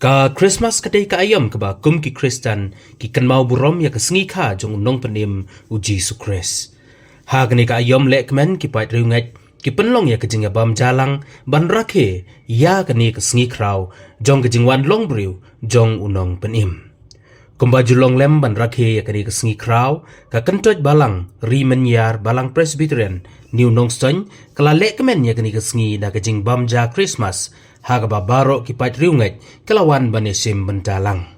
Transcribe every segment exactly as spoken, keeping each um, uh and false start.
Ka Christmas ka dei ka aïom kaba kum ki Khristan ki kynmaw burom ïa ka sngi kha jong u nongpynim u Jisu Khrist. Ha kane ka aïom lehkmen ki paid riewngeit ki pynlong ïa ka jingïabam jalang ban rakhe ïa kane ka sngi khraw jong ka jingwan long briew jong u nongpynim. Kumba ju long lem ban rakhe ïa kane ka sngi khraw, ka kyntoit balang Ri Mynïar Balang Presbyterian New Nongstoiñ ka la lehkmen ïa kane ka sngi da ka jingbam ja Christmas ha kaba baroh ki paid riewngeit ka la wan ban ïashim bynta lang.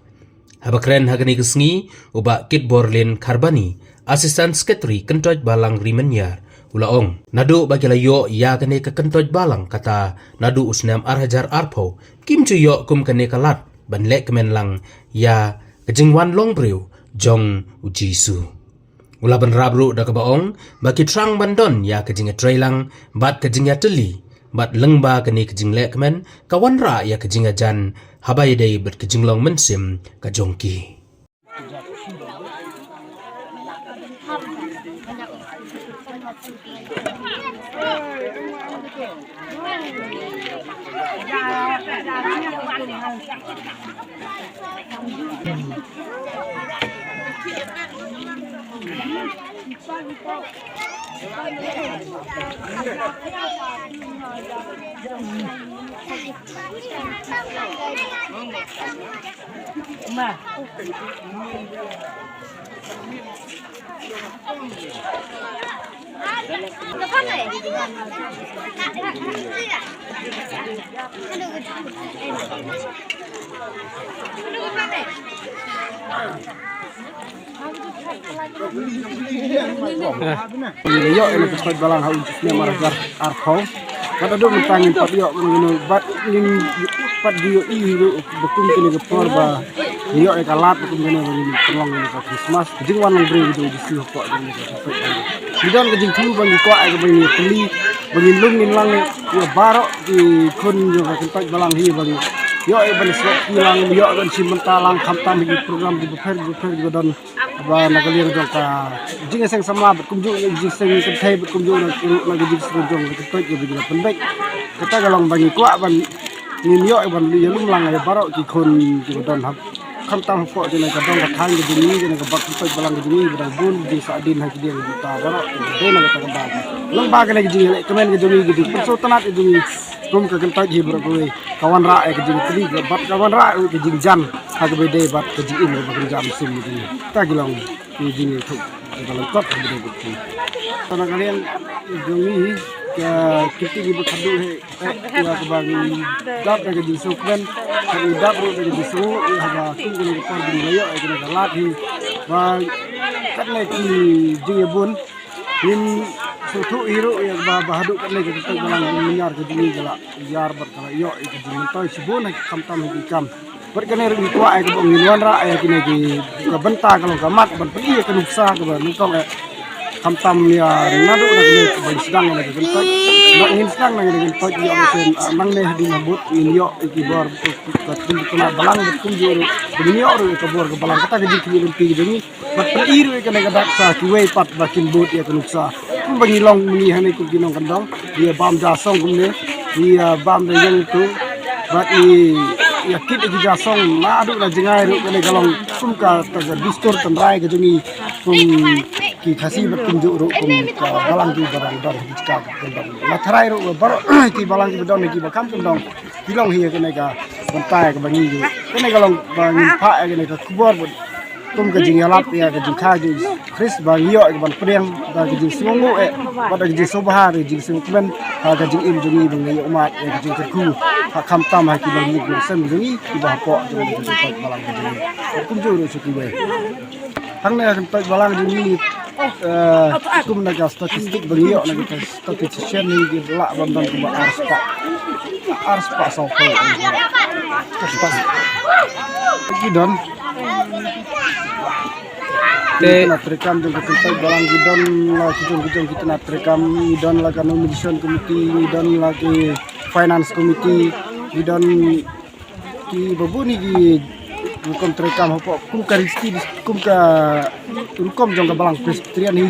Haba kren ha kane ka sngi, u Bah Kitborlin Kharbani, Assistant Secretary kyntoit balang Ri Mynïar, u la ong naduh ba ki la ïoh ïa kane ka kyntoit balang kata naduh u snem ar hajar arphew, kim ju ïoh kum kane ka lad ban lehkmen lang ïa ka jingwan long briew jong u Jisu. U la bynrap ruh da kaba ong ba ki thrang ban don ïa ka jingïatreilang bad ka jingïatylli, bad lyngba kane ka jinglehkmen ka wanrah ïa ka jingïajan haba ïadei bad ka jinglong mynsiem ka jong ki. Ïoh ïa ka kyntoit balang ha u snem ar hajar arphew. Bad haduh mynta ngim pat ïoh kano kano bad ngim pat ju ïohi ruh ba kum kane ka por ba ngi ïoh ïa ka lad ba kum kane ba ngin pynlong ïa ka Christmas. Ka jingwan long briew jong u Jisu hapoh jong kane ka kyntoit balang. Ngi don ka jingthmu ba ngi kwah ïa ka ba ngi pynlong ba ngin lung ngin lang ïa baroh ki khun jong ka kyntoit balang hi ba ngi ïoh ïa ban sngewthuh lang, ïoh ban shim bynta lang khamtam ha ki program ki bapher bapher kiba don. Ba na ka liang jong ka jingseng samla bad kumjuh na ka jingseng kynthei bad kumjuh na ka ruh na ka jingseng jong ka kyntoit kaba ngi la pynbeit. Kata ka long ba ngi kwah ban ngin ïoh ban ïalum lang ïa baroh ki khun kiba don hap. Khamtam hapoh jong ka dong ka thaiñ ka jong ngi, jong ka bad kyntoit balang ka jong ngi, ba dang bun jingsah dien ha ki dieng bynta baroh kiba dei na kata ka bynta. Long ba kane ka jinglehkmen ka jong ngi, ka jingpynsngewtynnat ka jong ngi kum ka kyntoit hi baroh kawei. Ka wanrah ïa ka jingtylli ka bad ka wanrah ïa ka jingjan ha kaba dei bad ka jingim kaba kynja mynsiem ka jong ngi. Kata ki long ki jingïathuh kiba lyngkot ha kaba dei bad ki. Tang na ka liang jong ngi ka kynti kiba khadduh hi, eh, ïa kaba ngi dap da ka jingsngewkmen, ka ngi dap ruh da ka jingsngew ïa kaba kum kane ka por ba ngi la ïoh ïa kane ka lad hi. Ba katne ki jingïabun ngin sngewthuh hi ruh ïa kaba ba haduh katne ka kyntoit balang Mynïar ka jong ngi ka la ïar bad ka la ïoh ïa ka jingmyntoi shibun ha ki khamtam ha ki kam. Bad kane ruh ngi kwah ïa kaba ngin wanrah ïa kine ki ka bynta ka long ka mat ban pyni ïa ka nuksa kaba nyngkong eh. Khamtam ïa naduh na kine kaba ngi sdang na ka kyntoit. Ba ngin sdang na ka kyntoit ïa ka sien, ah, nangne hadien habud ngin ïoh ïa ki bor ka kyntoit balang bad kumjuh ruh ba ngin ïoh ruh ïa ka bor ka balang kata ka jingkyrmen lynti ka jong ngi. Bad pyni ruh ïa kane ka dak sa kiwei pat ba kin bud ïa ka nuksa. Kumba ngi long mynne hangne kum ki nongkyndong, ngi ïa bam ja song kumne, ngi ïa bam da ïeng tu. Bad ngi ïa kit ïa ki ja song naduh na jngai ruh kane ka long kum kata ka dustur tynrai ka jong ngi kum ki Khasi bad kumjuh ruh kum ka balang kiba dang don ha ki jaka ka kyndong. La tharai ruh baroh ki balang kiba don ha kiba kham kyndong. Ki long hi ïa kane ka bynta ïa kaba ngi, kane ka long ba ngin phah ïa kane ka khubor bad kum ka jingïalap ïa ka jingkha jong u Khrist ba ngi ïoh ïa ka ban pdiang da ka jingsngewnguh eh bad da ka jingsngewbha da ka jingsngewkmen ha ka jingim jong ngi ba ngi ïoh mad ïa ka jingkyrkhu ha khamtam ha kiba ngi ki sem jong ngi kiba hapoh jong ka jingkyrkhu balang ka jong ngi. Bad kumjuh ruh sha kiwei. Hangne ha kyntoit balang jong ngi, eh, kum na ka statistic ba ngi ïoh na ka statistic shen ngi ki lah ban don kumba ar spah. Ar spah saw phew. Ar spah. Ki don. Te na treikam jong ka kyntoit balang ki don la ki jong ki jong ki tnat treikam ngi don la ka nomination committee ngi don la ki finance committee ngi don ki babun hi ki rukom treikam hapoh kum ka risti kum ka rukom jong ka balang Presbyterian hi.